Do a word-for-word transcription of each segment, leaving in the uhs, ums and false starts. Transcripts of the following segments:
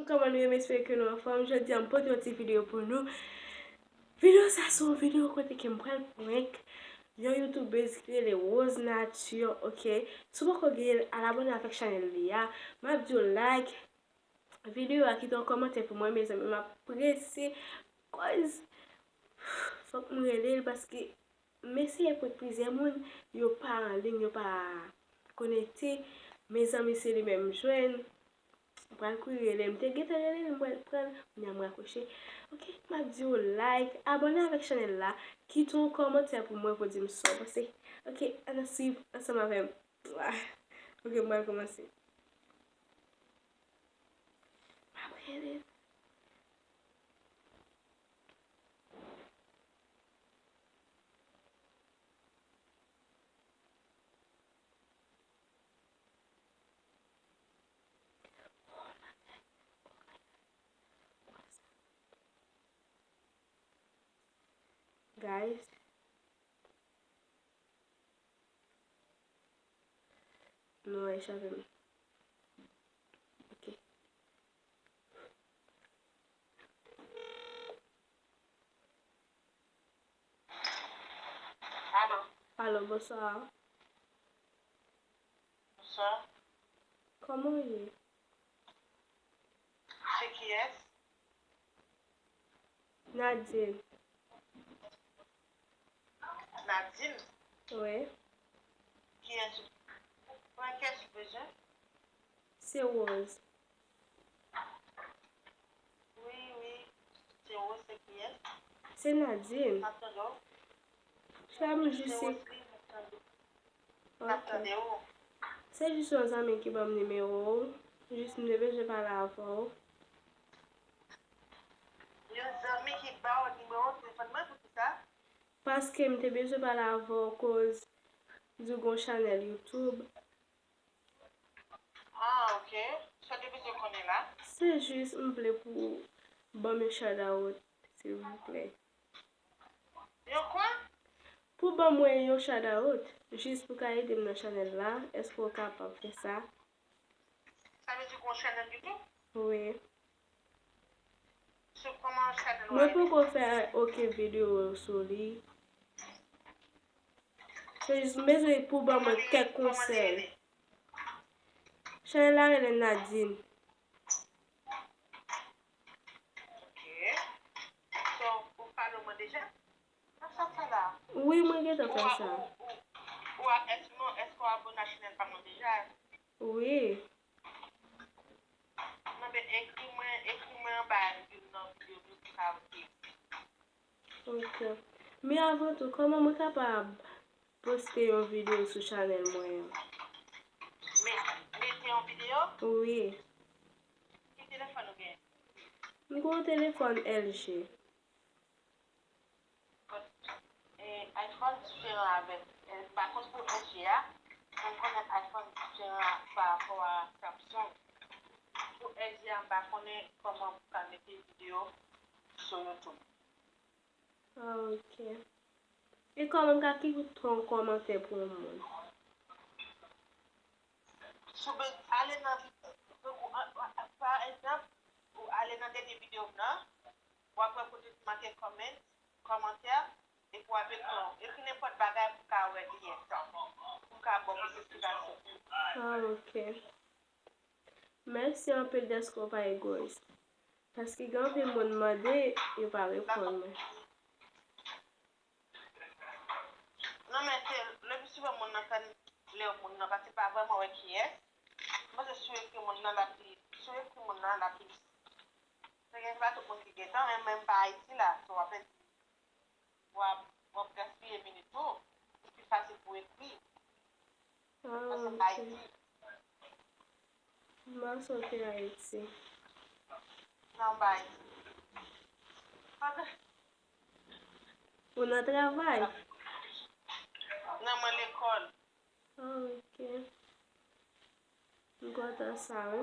Kòman nou ye? M espere ke nou anfòm. Jodi a, m pote yon ti videyo pou nou. Videyo sa se yon videyo kote ke m pral prank yon youtubèz ki rele Rose Nature, oke? Si w poko gen l, al abòne avèk chanèl li a. M ap di w like videyo a, kite yon kòmantè pou mwen, mezanmi, m ap prese, cause fòk m rele l, paske m eseye prank plizyè moun, yo pa anliy, yo pa konekte. Mezanmi, si li menm jwenn, m pral kouri rele l. M te gentan rele l, m pral pran l, kounye a m rakwoche. Oke, m ap di w like, abòne avèk chanèl la, kite yon kòmantè pou mwen pou di m sa w panse. Oke, ann ap swiv ansanm avè m. Oke, m pral kòmanse. M ap rele l. Guys. Non, echape m. Ok. Alo. Alo, bonswa. Bonswa. Kòman w ye? Se kiyès? Nadine. Nadine? Wi. Kiyès ou, pran kiyès ou bezwen? Se Rose. Wi, wi. Se Rose, se kiyès? Se Nadine. M ap tande w. Frè m jis se Rose, wi, m ap tande w. M ap tande w. Se jis yon zanmi ki ban m nimewo w. Jis m te bezwen pale avè w. Yon zanmi ki ba w nimewo telefòn mwen, poukisa? Paske m te bezwen pale avè w koz di w gon chanèl YouTube. Ah, ok. Sa w te bezwen konnen la? Se jis m vle pou w ban m yon shout out, silvouplè. Yon kwa? Pou ban mwen yon shout out, jis pou ka ede m nan chanèl la, èske w kapab fè sa? Sa vle di gon chanèl YouTube? Wi. Sou kòman chanèl ou a rele? Mwen poko fè okenn videyo sou li. Se jis m bezwen pou ban mwen kèk konsèy. Chanèl la rele Nadine. Ok. So, ou follow mwen deja? Nan sa fè la. Wi, mwen gentan fè sa. Ou, ou, ou, ou, èske w abòne a chanèl pa mwen deja? Wi. Nan, ben, ekri mwen, ekri mwen anba youn nan videyo m yo pou m ka oke. Ok. Men avan tou, kòman mwen kapab poste yon videyo sou chanèl mwen an? Met-, mete yon videyo? Wi. Ki telefòn ou gen? M gen yon telefòn L G. Bon, e, iPhone diferan avèk, e, m pa konn pou L G a, men m konnen iPhone diferan pa rapò a Samsung. Pou L G a, m pa konnen kòman pou ka mete videyo sou YouTube. Ah, ok. E kòman m ka kite yon kòmantè pou yon moun? Sou be-, ale nan, tankou, an, an, pa egzanp, ou ale nan dènye videyo m nan, w ap wè kote ki make comment, kòmantè, epi w ap ekri, ekri nenpòt bagay pou m ka wè li entan, pou m ka ba w plis esplikasyon. Ah, ok. Mèsi anpil dèske w pa egoyis. Paske gen anpil moun mande, yo pa reponn mwen. Non, men se le pi souvan moun nan konn lè moun nan, paske pa vrèman wè kiyès. Mwen panse si w ekri moun nan, l ap li, si w ekri moun nan, l ap li. Se gen pa tout moun ki gentan, men menm pa Ayiti la, so w ap, w ap, w ap gaspiye minit ou, li pi fasil pou w ekri. Ah, pase pa Ayiti. M pa soti Ayiti. Nan bay. Ou nan travay? Non, mwen lekòl. Ah, ok. M kontan sa, wi.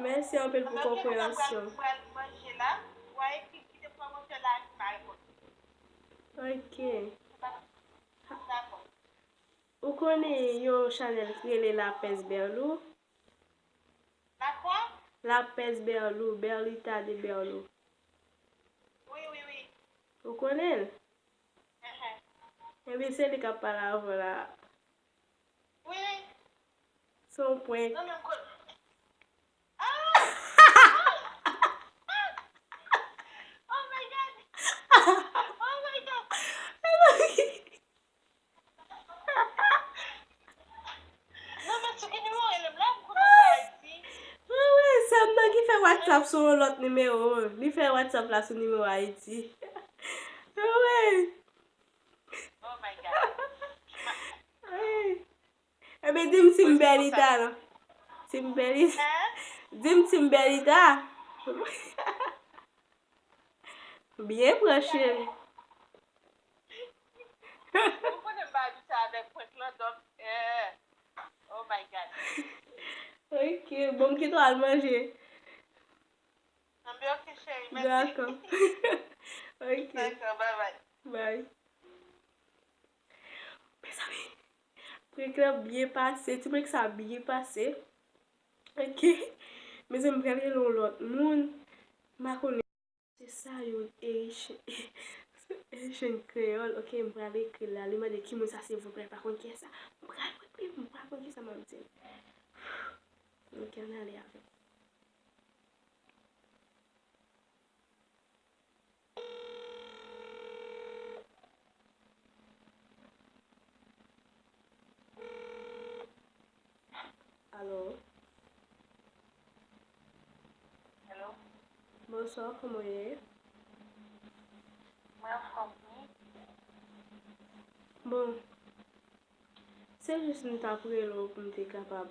Mèsi anpil pou konpreyansyon. Mwen pral manje la. Ou a ekri kite kòmantè la epi m a reponn. Ok. Dakò. Ou konnen yon chanèl ki rele Lapens Berlou? Lakwa? Lapès Berlou, Berlita de Berlou. Wi, wi, wi. Ou konnen l? Enhen. Ebyen, se li k ap pale avè w la. Wi. Se yon prank. Nan menm kote. Ah! Oh my God! Oh my God! Non, men sou ki nimewo w rele m la, m konnen w pa Ayiti. Wi, wi, sè m nan ki fè WhatsApp sou yon lòt nimewo. Li fè WhatsApp la sou nimewo Ayiti. Wi. Oh my God. Wi. Ebyen, di m si m Poze Berlita, kontak. Non. Si m Berlita. Hein? Di m si m Berlita. Byen pran, cheri. Ou konnen m pa abitye avèk prank lan, donk, eh. Oh my God. Ok, bon, m kite w al manje. Anben, ok, cheri, mèsi. Dakò. Ok. Dakò, bye bye. Bye. Mezanmi, prank lan byen pase, ti prank sa byen pase. Ok. Mezanmi, m pral rele yon lòt moun. M pa konnen. Se sa yo, Haitian, Haitian Kreyòl. Ok, m pral ekri l la. Li mande ki moun sa, silvouplè, pa konn kiyès sa. M pral, m pral konn kisa m ap di l. Ok, ann ale avè l. Alo? Hello? Bonswa, kòman w ye? Mwen anfòm, wi. Bon, se jis m t ap rele w pou m te kapab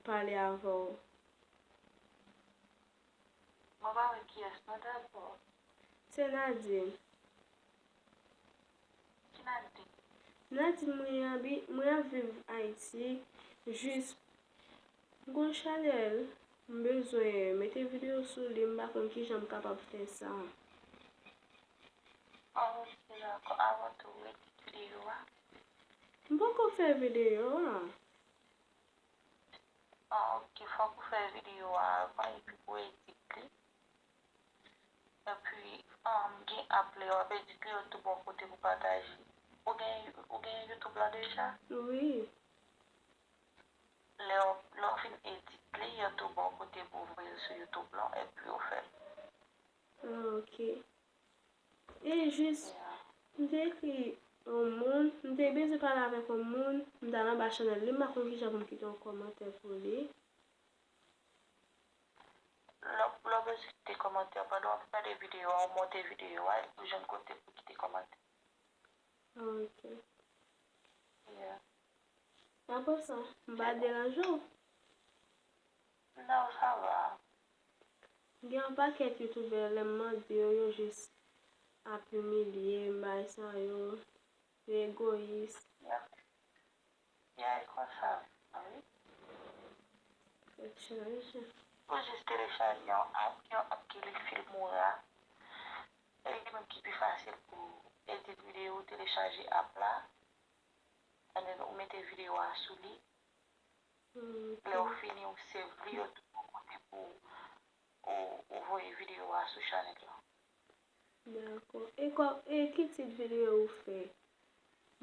pale avè w. Mwen pa wè kiyès non, dabò. Se Nadine. Ki Nadine? Nadine, mwen abi-, mwen ap viv Ayiti. Jis, m gon chanèl, m bezwen mete videyo sou li, m pa konn kijan m kapab fè sa. Ah, ok, dakò. Avan tou, ou edit videyo a? M poko fè videyo a. Ah, ok, fòk ou fè videyo a avan epi pou edit li. Epi, um, gen app lè w ap edit li, yo tou ba w kote pou pataje. Ou gen, ou gen YouTube la deja? Wi. Lè w, lè w fin edit li, yo tou ba w kote pou voye l sou YouTube lan, epi ou fè l. Ah, ok. E jis, m te ekri yon moun, m te bezwen pale avèk yon moun, m t al anba chanèl li, m pa konn kijan pou m kite yon kòmantè pou li. Lè w, lè w bezwen kite kòmantè, pandan w ap gade videyo a, ou monte videyo a, epi ou jwenn kote pou kite kòmantè. Ah, ok. Yeah. Apre sa, m pa deranje w. Non, sa va. Gen yon pakèt youtubè, lè m mande yo, yo jis ap imilye m, bagay sa yo, yo egoyis. Ya, ya, e konsa, wi. Fèk chanje. Ou jis telechaje yon app, yon app ki rele Filmora. E li menm ki pi fasil pou edit videyo, ou telechaje app la. And then ou mete videyo a sou li. Ok. Lè w fini, ou save li, yo tou yon kote pou ou, ou voye videyo a sou chanèl la. Dakò. E kò, e ki tit videyo ou fè?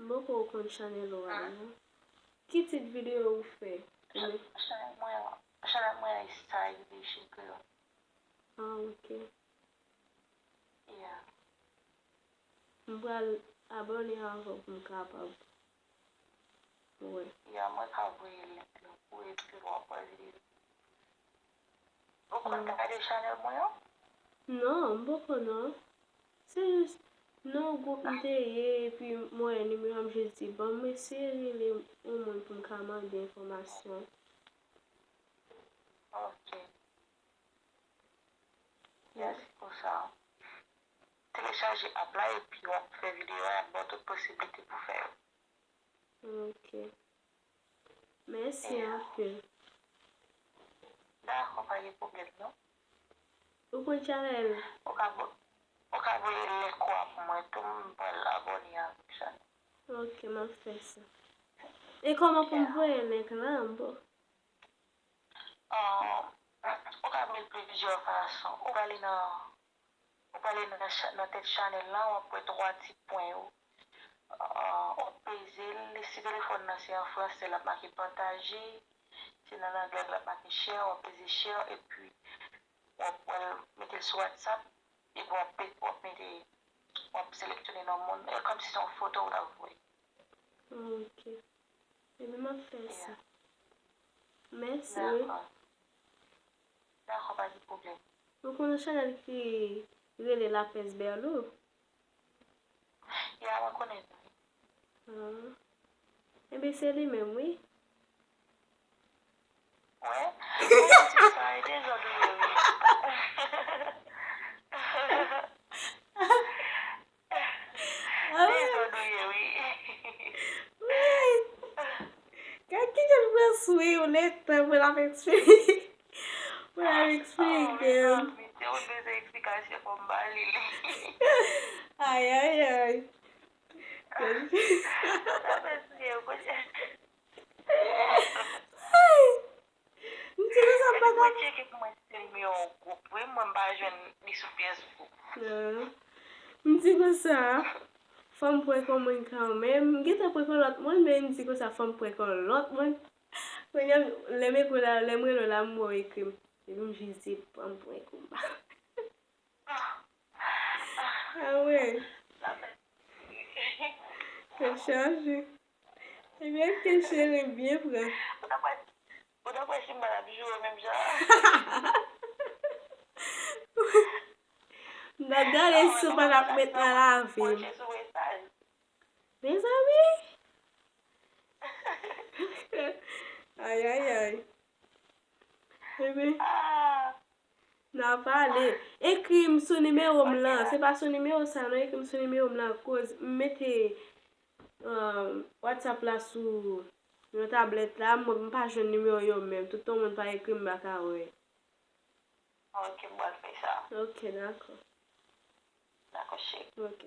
M poko konn chanèl ou a, non. Ki tit videyo ou fè? Chanèl mwen, chanèl mwen a, sa rele Haitian Kreyòl. Ah, ok. Yeah. M pral abòne avè w pou m kapab wè. Ya, mwen ka voye link lan pou epi w ap wè videyo. Ou konn gade chanèl mwen an? Non, m poko non. Se jis nan yon gwoup m te ye, epi m wè nimewo a, m jis di, "Ban m eseye rele yon moun pou m ka mande enfòmasyon." Ok. Yes, pou sa. Telechaje app la epi w ap fè videyo a, y ap ba w tout posiblite pou fè yo. Ok. Mèsi anpil. Dakò, pa gen pwoblèm non. Ou konn chanèl? Ou ka vo-, ou ka voye link ou a pou mwen tou, m pral abòne avèk chanèl. Ok, m ap fè sa. E kòman pou m voye link lan? Bon. Ah, ou ka met li plizyè fason. Ou prale nan, ou prale nan, cha- nan tèt chanèl la, w ap wè twa ti pwen yo. Ah, w ap peze l, si telefòn nan se an fransè, l ap make pataje, si nan anglè, l ap make share, w ap peze share, epi w ap wè l mete l sou WhatsApp, epi w ap pe- w ap mete, w ap seleksyone non moun, e kòmsi se yon foto w t ap voye. Ok. Ebyen, m ap fè sa. Mèsi, wi. Dakò. Dakò, pa gen pwoblèm. Ou konn yon chanèl ki rele Lapès Bèlo? Ya, mwen konnen l. Ah. Ebyen, se li menm, wi. Wè? Mwen di sa, e dezòd ou ye, wi. Dezòd ou ye, wi. Wi. Gad ki jan l pran swen yo letan pou l ap eksplike. Pou l ap eksplike m. Si ou bezwen eksplikasyon, fò m ba li li. Ay, ay, ay. Sa fè sou yo, kote. M di konsa, m pa ka. Mwen tcheke pou mwen si se nimewo gwoup, wi, mwen m pa jwenn li sou Facebook. Ah. M di konsa, fò m pran kò mwen kanmenm. M gentan pran kò lòt moun, men m di konsa, fò m pran kò lòt moun. Kounye a, lè m ekri w la, lè m rele w la, m wè w ekri m. Epi m jis di, fò m pran kò m. Ah wè. Tèt chaje. Ebyen, ok, cheri, byen pran. Ou ta kwè, ou ta kwè Simba t ap joure menm jan. M t ap gade si w pa t ap met nan lavi m. Poche sou mesaj. Mezanmi! Ay, ay, ay. Ebyen, n a pale. Ekri m sou nimewo m lan. Se pa sou nimewo sa, non. Ekri m sou nimewo m lan. Koz m mete, um, WhatsApp la sou yon tablèt la. Mwen, m pa jwenn nimewo yo menm. Tout tan moun pa ekri m, m pa ka wè. Ok, m pral fè sa. Ok, dakò. Dakò, cheri. Ok.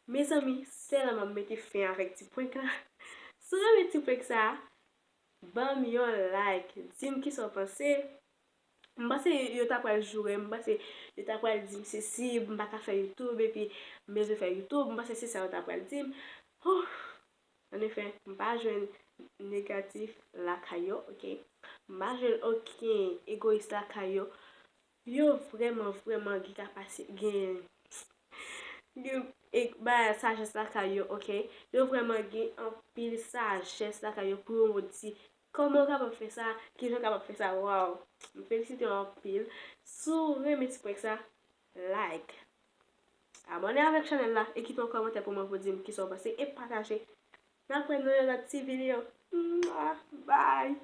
Mezanmi, se la m ap mete fen avèk ti prank la. Si w renmen ti prank sa, ban m yon like. Di m kisa w panse. M panse yo ta pral joure m, m panse yo ta pral di m sesi, m pa ka fè YouTube, epi m bezwen fè YouTube, m panse se sa yo ta pral di m. Ouf! Anefè, m pa jwenn negatif lakay yo, ok? M pa jwenn okenn egoyis lakay yo. Yo vrèman, vrèman gen kapasite, gen, gen e, ba, sajès lakay yo, ok? Yo vrèman gen anpil sajès lakay yo pou yo di kòman yo kapab fè sa, kijan yo kapab fè sa. Waw! M felisite yo anpil. Si w renmen ti prank sa, like. Abòne avèk chanèl la e kite yon kòmantè pou mwen pou di m kisa w panse e pataje. N ap wè nan yon lòt ti videyo. Mwah! Bye!